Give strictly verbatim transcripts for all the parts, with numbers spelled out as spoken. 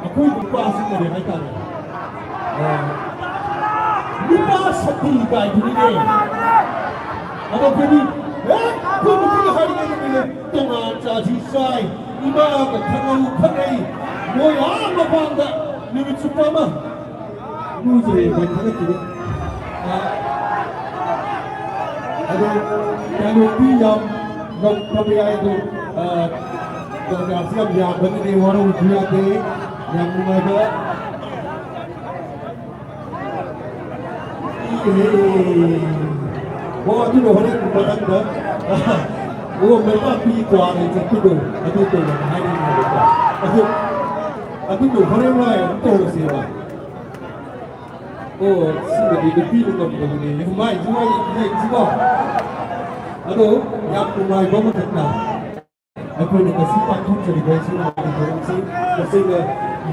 ꯑꯩꯈꯣꯏ ꯅꯨꯄꯥꯁꯤꯡꯅꯅꯦ ꯍꯥꯏꯇꯥꯔꯦ, ꯅꯨꯄꯥ ꯁꯇꯤ ꯀꯥꯏꯗꯨꯅꯤꯅꯦ꯫ ꯑꯗꯣ ꯑꯩꯈꯣꯏꯗꯤ ꯍꯦꯛ ꯑꯩꯈꯣꯏ ꯅꯨꯄꯤꯅ ꯍꯥꯏꯔꯤꯉꯩꯗꯅꯦ, ꯇꯣꯉꯥꯟ ꯆꯥꯁꯤ ꯆꯥꯏ, ꯏꯃꯥꯒ ꯈꯠꯅꯧ ꯈꯠꯅꯩ, ꯃꯣꯏ ꯑꯥ ꯃꯄꯥꯟꯗ ꯅꯨꯃꯤꯠ ꯆꯨꯞꯄ ꯑꯃ ꯏꯔꯨꯖꯩ ꯑꯩꯈꯣꯏ ꯊꯥꯒꯠꯈꯤꯕ꯫ ꯑꯗꯣ ꯀꯩꯅꯣꯗꯤ ꯌꯥꯝ ꯅꯣꯛꯇꯕ ꯌꯥꯏ ꯑꯗꯣ, ꯄ꯭ꯔꯣꯒ꯭ꯔꯥꯝꯁꯤ ꯌꯥꯝ ꯌꯥꯝꯕꯅꯤꯅꯦ, ꯋꯥꯔꯧꯕꯁꯨ ꯌꯥꯗꯦ꯫ ꯌꯥꯝ ꯅꯨꯡꯉꯥꯏꯕ꯫ ꯑꯣ, ꯑꯗꯨꯅ ꯍꯣꯔꯦꯟ ꯃꯊꯪꯗ ꯑꯣ ꯃꯩꯄꯥꯛꯄꯤ ꯀ꯭ꯋꯥ ꯂꯩ ꯆꯠꯄꯗꯣ ꯑꯗꯨ ꯇꯧꯕ ꯍꯥꯏꯅꯤꯡꯉꯦꯕꯀꯣ꯫ ꯑꯗꯨ ꯑꯗꯨꯗꯣ ꯍꯣꯔꯦꯟ ꯋꯥꯏ ꯑꯃꯨꯛ ꯇꯧꯔꯁꯦꯕ꯫ ꯑꯣ, ꯁꯤꯃꯗꯤ ꯅꯨꯄꯤꯅ ꯉꯝꯗꯕꯅꯦ꯫ ꯃꯥꯏꯁꯨ ꯃꯥꯏ ꯌꯦꯡꯁꯤꯀꯣ꯫ ꯑꯗꯣ ꯌꯥꯝ ꯅꯨꯡꯉꯥꯏꯕ ꯑꯃꯈꯛꯅ ꯑꯩꯈꯣꯏꯅ ꯉꯁꯤ ꯄꯥꯡꯊꯣꯛꯆꯔꯤꯕ ꯁꯤꯒꯤ ꯊꯧꯔꯝꯁꯤ ꯇꯁꯦꯡꯅ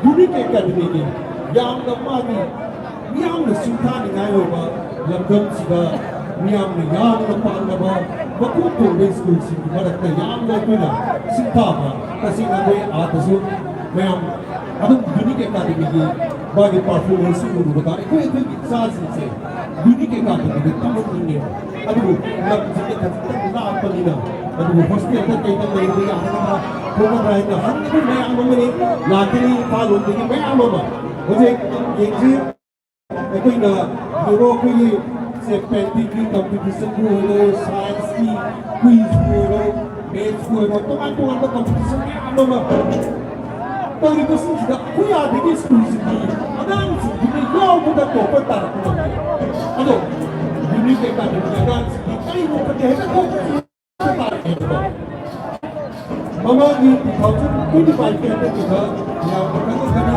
ꯌꯨꯅꯤꯛ ꯑꯦꯀꯥꯗꯃꯤꯒꯤ ꯌꯥꯝꯅ ꯃꯥꯒꯤ ꯃꯤꯌꯥꯝꯅ ꯁꯤꯡꯊꯥꯅꯤꯡꯉꯥꯏ ꯑꯣꯏꯕ ꯂꯝꯗꯝꯁꯤꯗ ꯃꯤꯌꯥꯝꯅ ꯌꯥꯝꯅ ꯄꯥꯝꯅꯕ ꯃꯀꯣꯛ ꯊꯣꯡꯕ ꯁ꯭ꯀꯨꯜꯁꯤꯡꯒꯤ ꯃꯔꯛꯇ ꯌꯥꯝꯅ ꯑꯩꯈꯣꯏꯅ ꯁꯤꯡꯊꯥꯕ ꯇꯁꯦꯡꯅ ꯑꯩꯈꯣꯏ ꯑꯥꯗꯁꯨ ꯃꯌꯥꯝ ꯑꯗꯨꯝ ꯌꯨꯅꯤꯛ ꯑꯦꯀꯥꯗꯃꯤꯒꯤ ꯃꯥꯒꯤ ꯄꯔꯐꯣꯔꯃꯦꯟꯁꯁꯤ ꯎꯔꯨꯕꯗ ꯑꯩꯈꯣꯏ ꯑꯩꯈꯣꯏꯒꯤ ꯏꯆꯥꯁꯤꯡꯁꯦ ꯌꯨꯅꯤꯛ ꯑꯦꯀꯥꯗꯃꯤꯗ ꯇꯝꯍꯟꯅꯤꯡꯉꯦꯕ꯫ ꯑꯗꯨꯕꯨ ꯂꯝꯁꯤꯗꯤ ꯈꯖꯤꯛꯇꯪ ꯂꯥꯞꯄꯅꯤꯅ, ꯑꯗꯨꯕꯨ ꯍꯣꯁꯇꯦꯜꯗ ꯀꯩꯗ ꯂꯩꯕ ꯌꯥꯒꯗꯕ ꯈꯣꯠꯀꯗ꯭ꯔꯥ ꯍꯥꯏꯅ ꯍꯪꯅꯕ ꯃꯌꯥꯝ ꯑꯃꯅꯤ꯫ ꯂꯥꯛꯀꯅꯤ ꯏꯝꯐꯥꯜ ꯂꯣꯝꯗꯒꯤ ꯃꯌꯥꯝ ꯑꯃ꯫ ꯍꯧꯖꯤꯛ ꯌꯦꯡꯁꯤ, ꯑꯩꯈꯣꯏꯅ ꯌꯨꯔꯣ ꯑꯩꯈꯣꯏꯒꯤ ꯁꯦ ꯄꯦꯟꯇꯤꯡꯒꯤ ꯀꯝꯄꯤꯇꯤꯁꯟꯕꯨ ꯑꯣꯏꯔꯣ, ꯁꯥꯏꯟꯁꯀꯤ ꯀ꯭ꯋꯤꯖꯄꯨ ꯑꯣꯏꯔꯣ, ꯃꯦꯠꯁꯄꯨ ꯑꯣꯏꯔꯣ, ꯇꯣꯉꯥꯟ ꯇꯣꯉꯥꯟꯕ ꯀꯝꯄꯤꯇꯤꯁꯟ ꯃꯌꯥꯝ ꯑꯃ ꯇꯧꯔꯤꯕꯁꯤꯡꯁꯤꯗ ꯑꯩꯈꯣꯏ ꯑꯥꯗꯒꯤ ꯁ꯭ꯀꯨꯜꯁꯤꯡꯒꯤ ꯑꯉꯥꯡꯁꯤꯡꯗꯨꯅ ꯌꯥꯎꯕꯗ ꯇꯣꯞꯄ ꯇꯥꯔꯛꯄ ꯉꯝꯗꯦ꯫ ꯑꯗꯣ ꯌꯨꯅꯤꯛ ꯑꯦꯀꯥꯗꯃꯤꯒꯤ ꯑꯉꯥꯡꯁꯤꯡꯒꯤ ꯀꯔꯤꯒꯨꯝꯕꯗꯤ ꯍꯦꯛꯇ ꯊꯣꯛꯄꯁꯤ ꯇꯥꯔꯛꯑꯦꯕꯀꯣ꯫ ꯃꯃꯥꯡꯒꯤ two thousand twenty five ꯀꯤ ꯍꯟꯗꯛꯀꯤꯗ ꯌꯥꯝꯅ ꯈꯪꯉꯝꯒꯅꯤ,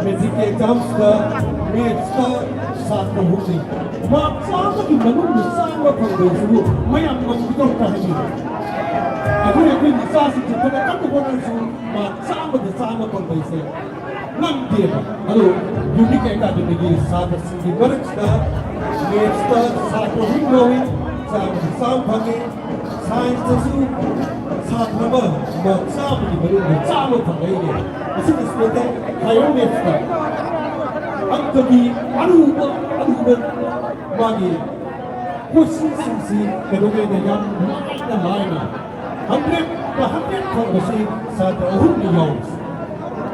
ꯃꯦꯇ꯭ꯔꯤꯛꯀꯤ ꯑꯦꯛꯖꯥꯝꯁꯤꯗ ꯃꯦꯠꯁꯇ ꯁꯥꯇ꯭ꯔ ꯍꯨꯝꯅꯤ ꯃꯥꯔꯛ ꯆꯥꯝꯃꯒꯤ ꯃꯅꯨꯡꯗ ꯆꯥꯝꯃ ꯐꯪꯕꯁꯤꯕꯨ ꯃꯌꯥꯝ ꯉꯝꯈꯤꯗꯧ ꯀꯥꯏ ꯍꯥꯏꯕꯤꯕ꯫ ꯑꯩꯈꯣꯏ ꯑꯩꯈꯣꯏꯒꯤ ꯏꯆꯥꯁꯤꯡꯁꯦ ꯐꯅ ꯀꯟꯅ ꯍꯣꯠꯅꯔꯁꯨ ꯃꯥꯔꯛ ꯆꯥꯝꯃꯗ ꯆꯥꯝꯃ ꯐꯪꯕ ꯍꯥꯏꯁꯦ ꯉꯝꯗꯦꯕ꯫ ꯑꯗꯣ ꯌꯨꯅꯤꯛ ꯑꯦꯀꯥꯗꯃꯤꯒꯤ ꯁꯥꯇ꯭ꯔꯁꯤꯡꯒꯤ ꯃꯔꯛꯁꯤꯗ ꯃꯦꯠꯁꯇ ꯁꯥꯇ꯭ꯔ ꯑꯍꯨꯝ ꯌꯥꯎꯏ, ꯆꯥꯝꯃꯗ ꯆꯥꯝꯃ ꯐꯪꯉꯤ꯫ ꯁꯥꯏꯟꯁꯇꯁꯨ ꯁꯥꯇ꯭ꯔ ꯑꯃ ꯆꯥꯝꯃꯒꯤ ꯃꯅꯨꯡꯗ ꯆꯥꯝꯃ ꯐꯪꯂꯛꯏꯅꯦ꯫ ꯑꯁꯤꯒꯤꯁꯨ ꯅꯠꯇꯦ, higher mathsꯇ ꯑꯪꯀꯒꯤ ꯑꯔꯨꯕ ꯑꯔꯨꯕ ꯃꯥꯒꯤ questionꯁꯤꯡꯁꯤ ꯀꯩꯗꯧꯉꯩꯗ ꯌꯥꯝ ꯂꯥꯏꯅ ꯂꯥꯏꯅ hundredꯇ hundred ꯐꯪꯕꯁꯤ ꯁꯥꯇ꯭ꯔ ꯑꯍꯨꯝꯅ ꯌꯥꯎꯔꯤꯁꯤ꯫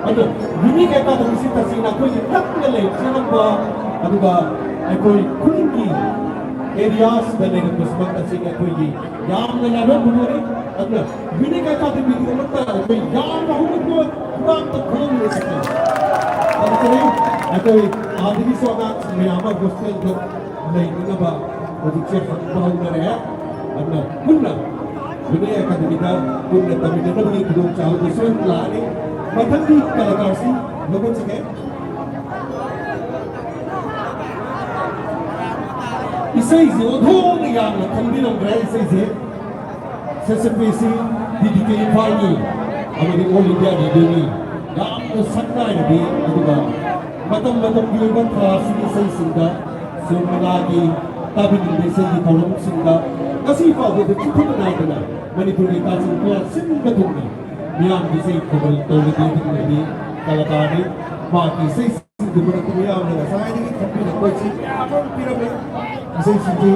ꯑꯗꯣ Unique Academyꯁꯤ ꯇꯁꯦꯡꯅ ꯑꯩꯈꯣꯏꯒꯤ ꯅꯛꯅ ꯂꯩꯔꯛꯆꯔꯝꯕ, ꯑꯗꯨꯒ ꯑꯩꯈꯣꯏ ꯈꯨꯟꯒꯤ areaꯁꯤꯗ ꯂꯩꯔꯛꯄꯁꯤꯃꯛ ꯇꯁꯦꯡꯅ ꯑꯩꯈꯣꯏꯒꯤ ꯌꯥꯝꯅ ꯂꯥꯏꯕꯛ ꯐꯕꯅꯤ꯫ ꯑꯗꯨꯅ Unique Academyꯒꯤꯗꯃꯛꯇ ꯑꯩꯈꯣꯏ ꯌꯥꯝꯅ ꯍꯧꯒꯠꯄ ꯈꯨꯗꯥꯡꯗ ꯈꯨꯗꯝ ꯂꯩꯖꯒꯦ꯫ ꯑꯗꯨꯅ ꯑꯩꯈꯣꯏ ꯑꯥꯗꯒꯤꯁꯨ ꯑꯉꯥꯡꯁꯤꯡ ꯃꯌꯥꯝ ꯑꯃ hostelꯗ ꯂꯩꯅꯅꯕ ꯍꯧꯖꯤꯛꯁꯦ ꯍꯪꯕ ꯍꯧꯅꯔꯦ꯫ ꯑꯗꯨꯅ ꯄꯨꯟꯅ Unique Academyꯗ ꯄꯨꯟꯅ ꯇꯝꯃꯤꯟꯅꯅꯕꯒꯤ ꯈꯨꯗꯣꯡꯆꯥꯕꯗꯨꯁꯨ ꯂꯥꯛꯑꯅꯤ꯫ ꯃꯊꯪꯒꯤ ꯀꯂꯥꯀꯥꯔꯁꯤ ꯂꯧꯈꯠꯆꯒꯦ꯫ ꯏꯁꯩꯁꯤ ꯑꯣꯟꯊꯣꯛꯅ ꯌꯥꯝꯅ ꯈꯟꯕꯤꯔꯝꯗ꯭ꯔꯦ꯫ ꯏꯁꯩꯁꯦ ꯁꯦꯁꯦꯄꯤꯁꯤ ꯗꯤꯗꯤꯀꯦ ꯏꯝꯐꯥꯜꯒꯤ ꯑꯃꯗꯤ All India Radioꯒꯤ ꯌꯥꯝꯅ ꯁꯛ ꯅꯥꯏꯔꯕꯤ, ꯑꯗꯨꯒ ꯃꯇꯝ ꯃꯇꯝꯒꯤ ꯑꯣꯏꯕ ꯊꯥ ꯑꯁꯤꯒꯤ ꯏꯁꯩꯁꯤꯡꯗ ꯁꯨꯔꯃꯤꯂꯥꯒꯤ ꯇꯥꯕꯤꯅꯤꯡꯕ ꯏꯁꯩꯒꯤ ꯊꯧꯔꯝꯁꯤꯡꯗ ꯉꯁꯤ ꯐꯥꯎꯕꯗ ꯆꯤꯊꯕ ꯅꯥꯏꯗꯅ ꯃꯅꯤꯄꯨꯔꯒꯤ ꯀꯥꯆꯤꯟ ꯀꯣꯌꯥ ꯁꯤꯟꯕ ꯊꯨꯡꯅ ꯃꯤꯌꯥꯝꯒꯤ ꯏꯁꯩ ꯈꯣꯡꯒꯣꯜ ꯇꯧꯕꯒꯤ ꯑꯗꯨꯒꯨꯝꯂꯕꯤ ꯀꯂꯥꯀꯥꯔꯅꯤ꯫ ꯃꯍꯥꯛꯀꯤ ꯏꯁꯩꯁꯤꯡꯒꯤ ꯃꯔꯛꯇ ꯃꯤꯌꯥꯝꯅ ꯉꯁꯥꯏꯗꯒꯤ ꯈꯟꯕꯤꯅ ꯑꯩꯈꯣꯏꯁꯤ ꯃꯌꯥꯝ ꯑꯃ ꯄꯤꯔꯝꯃꯤ꯫ ꯏꯁꯩꯁꯤꯡꯁꯤ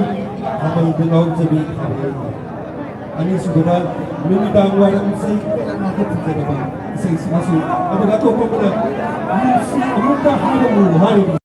ꯊꯥꯕꯜꯗ ꯉꯥꯎꯖꯕꯤ ꯊꯥꯕꯜ꯫ ꯑꯅꯤꯁꯨꯕꯗ ꯅꯨꯃꯤꯗꯥꯡ ꯋꯥꯏꯔꯝ ꯏꯁꯩ ꯀꯌꯥ ꯑꯃ ꯊꯤꯖꯔꯕ ꯏꯁꯩꯁꯤꯡꯁꯨ, ꯑꯗꯨꯒ ꯑꯇꯣꯞꯄ ꯑꯃꯅ ꯅꯨꯡꯁꯤ ꯑꯃꯨꯛꯇ ꯍꯥꯏꯔꯝꯃꯨ ꯍꯥꯏꯔꯤꯕ